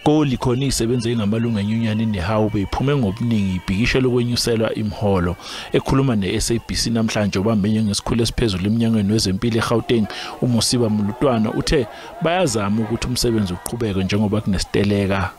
Goli khona isebenze engamalungu enyunyana iNehawu beyiphume ngobuningi ibhikisho lokwenyuselwa imiholo. Ekhuluma neSABC namhlanje obambenye ngesikhulu esiphezulu eminyangweni wezempilo eGauteng uMosiba Mulutwana uthe bayazama ukuthi umsebenzi uqhubeke njengoba kunesiteleka.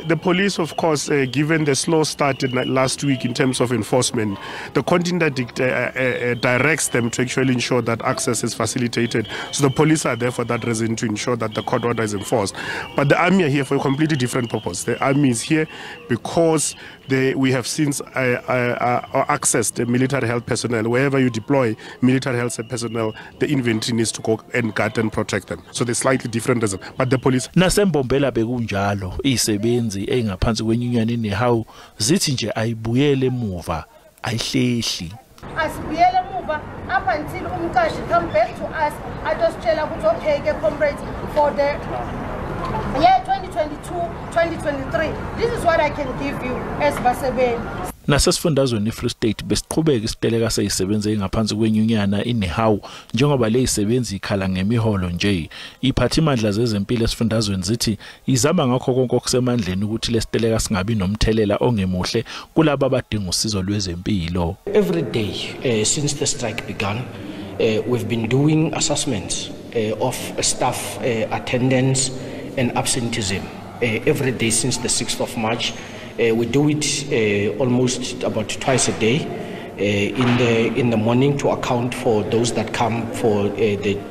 The police, of course, given the slow start last week in terms of enforcement, the court interdict directs them to actually ensure that access is facilitated. So the police are there for that reason, to ensure that the court order is enforced. But the army are here for a completely different purpose. The army is here because we have since accessed the military health personnel. Wherever you deploy military health personnel, the infantry needs to go and guard and protect them. So there's slightly different reason. But the police... Nasembombela bekunjalo isebenzi engaphansi kwenyunyana iNehawu zithi nje ayibuyele emuva ayihlehli. Asibuyele emuva up until umqashi come back to us atositshela ukuthi okay ke comrades, for the year 2022-2023 this is what I can give you as basebenzi. Nasesifundazweni iFree State besiqhubeka isiteleka seyisebenza engaphansi kwenyunyana iNehawu njengoba leyisebenzi ikhala ngemiholo nje. Iphathimandla zezempilo esifundazweni zithi izama ngakho konke okusemandleni ukuthi lesiteleka singabi nomthelela ongemuhle kulabo abadinga usizo lwezempilo. Every day since the strike began, we've been doing assessments of staff attendance and absenteeism every day since the 6th of March. We do it almost about twice a day in the morning to account for those that come for the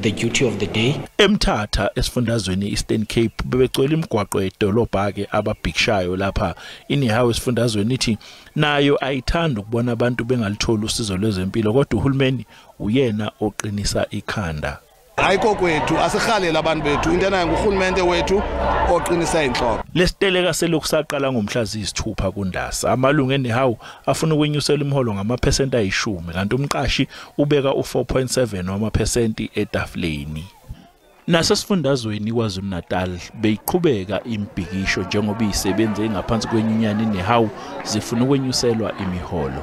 duty of the day. Emthatha esifundazweni Eastern Cape bebegcwele imigwaqo yedolobha ke ababhikishayo lapha. INehawu esifundazweni ithi nayo ayithanda ukubona abantu bengalitholi usizo lwezempilo, kodwa uhulumeni uyena oqinisa ikhanda. Ayikho kwethu, asihalele abantu bethu, into enayo ngurhulumente wethu oqinisa inhloko. Lesiteleka selokhu saqala ngomhla ziyisithupha kuNdasa. Amalungu eNehawu afuna ukwenyusela imiholo ngamaphesenti ayi-10, kanti umqashi ubeka u-4.7 wamaphesenti etafuleni. Nasesifundazweni KwaZulu-Natal beyiqhubeka imibhikisho njengoba izisebenzi engaphansi kwenyunyana iNehawu zifuna ukwenyuselwa imiholo.